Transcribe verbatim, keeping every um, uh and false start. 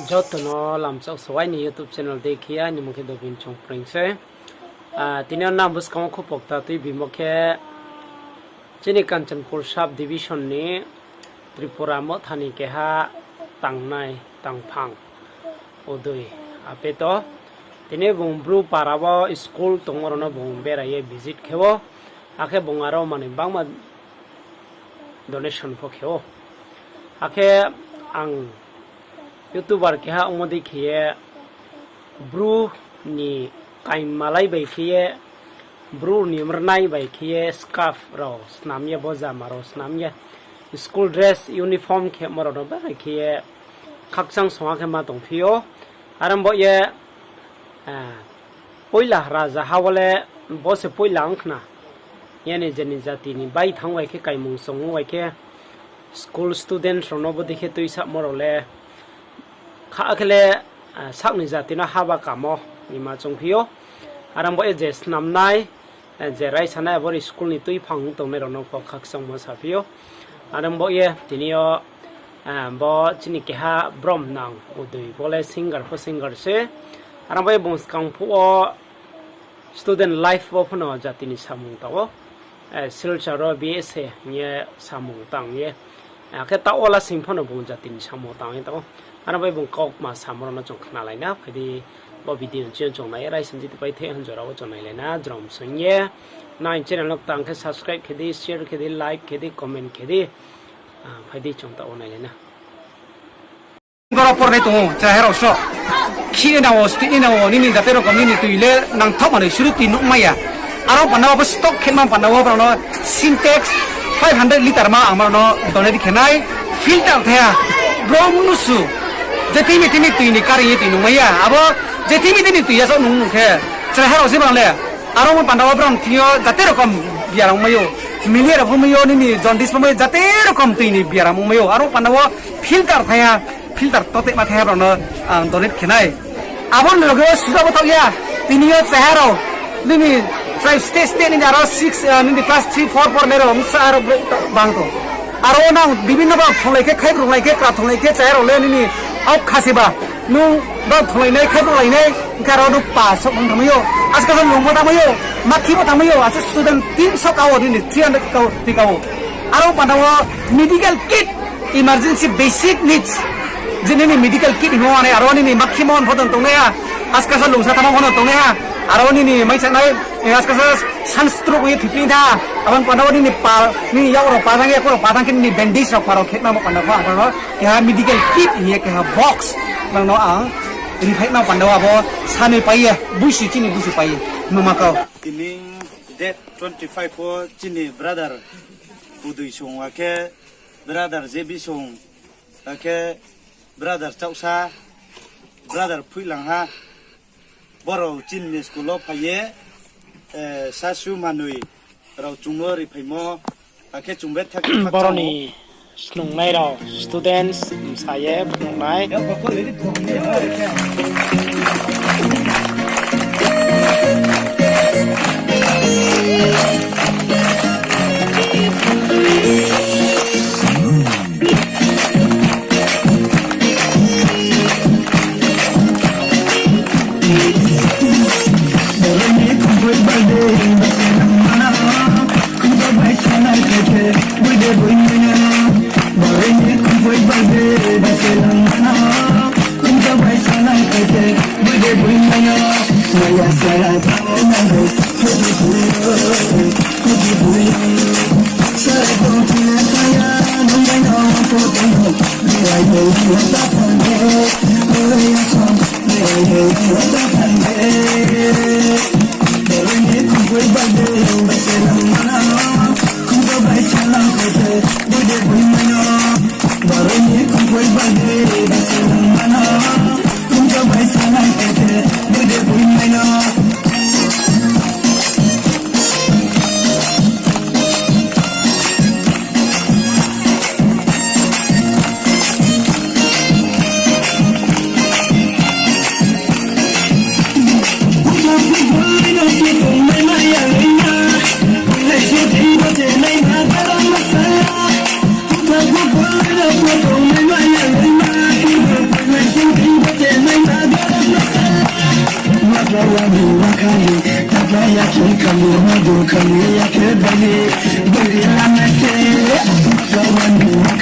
Joto no lamchak sawai ni YouTube channel dei khe ya, aini mung khe Dobin Chongpreng se. Ah, tini yo nang buskang wo khupokta tuibimo khe chini Kanchanpur sub division ni Tripura Motha ni keha tangnai tangphang Udoi Apeto. Tini bung Bru para wo school tongmo rao no bung berai ye visit khe ou. Akhe bung aro manoi bangma donation pho khe ou. Akhe ang YouTuber keha ongmo dei khe ye Bru ni kaimalai bai khe ye, Bru ni mrnai bai khe ye scarf rao snam ye, bo jama rao snam ye, school dress uniform khemo rao no berai khe ye khakchang songha khe ma tongphi ou. Are bo ye, eh, poila raja ha wo le bo se poila ong khna. Yani je ni jati ni baithang bai khe, kaimung chongmung bai khe, school student rao no bodei khe tuisamo rao le kha khe le, ah, sak ni jati no haba kamo ni ma chongphi ou. Are bo ye je snamnai, eh, je raisanai, abo ri school ni tuiphang tongnai rao no pho khakchangmo saphi ou. Are bo ye tini yo, ah, bo chini keha brom nang Udoi, bo le singer pho singer se. Are bo ye bung skang phuh wo student life wo phano jati ni samung tang ou. Eh, Silchar wo B S A hing ye samung tang ye. Akhe taoh wo lasing phano bung jati ni samung tang ye tang ou. Aro bai bung kaukma samo rao no chung khnalai na, phai di bo video ni chini chung nai ye raisa jiti pai the hwn jora wo chung nailai na, jrom sing ye. Nai channel no tang khe subscribe khe di, share khe di, like khe di, comment khe di. Ah, phai di chung taoh wo nailai na. Goro pornai tong ou, chrai rao so. Khini nang wo, stini nang wo, nini jate rokom nini tui le nangthaoh manoi suru tui nuhmai ya. Aro panda wo abo stock khe ma panda wo brao no Sintex five hundred litre ma ang brao no donate khe nai, filter thaiha. Brom nusu. Je thimi thimi tui ni kari ye tui nungmai ya. Abo je thimi thimi tui ya so nung nung khe. Chrai rao se brao le. Aro panda wo brao thing yo jate rokom biaram mai ou. Malaria pho mai ou, nini jaundice pho mai ou, jate rokom tui ni biaram mai ou. Aro panda wo filter thaiha. Filter totema thaiha brao no ang donate khe nai. Abo ni loge wo suda bo thaoh ya, tini yo chrai rao, nini chrai state state nini aro six, ah, nini class three, four, four nai rao bsa aro brouh bang tong. Aro nang bibinno ba thonglai khe, khai brunglai khe, kra thonglai khe, chrai rao le nini aok khasi ba. Nung ba thonglai nai, khai brunglai nai, hing khe aro nung pa sok nung tangmai ou. Askasa lung bo tangmai ou, makhi bo tangmai ou, asa student tinso ka wo nini three hundred ka wo, tui ka wo. Aro panda wo medical kit, emergency basic needs. Je nini medical kit himo anai, aro nini makhi mon pho tongnai ha, askasa lungsa tamo pho tongnai ha, aro nini mai sanai, eh, askasa sunstroke ye thipling tha, abo panda wo nini pa, nini yak rao pa thang ye, ko rao pa thang khe nini bandage rao pa rao khetma bo panda pho ang rao keha medical kit hing ye keha box nang no ang riphai ma panda wo abo sanoi pai ye, buisi chini buisi pai ye, mama kau. Tini date twenty five wo chini brother Udoi Song, akhe brother J B Song, akhe brother Chauhsa, brother Phuihlangha, borao chini school wo phai ye, eh, sasu manoi rao chung no riphaimo, akhe chung betha khe borao ni snungnai rao, students, msa ye phnuhnai. Bo madu khali ya khe bari, bari lama se, kawan bo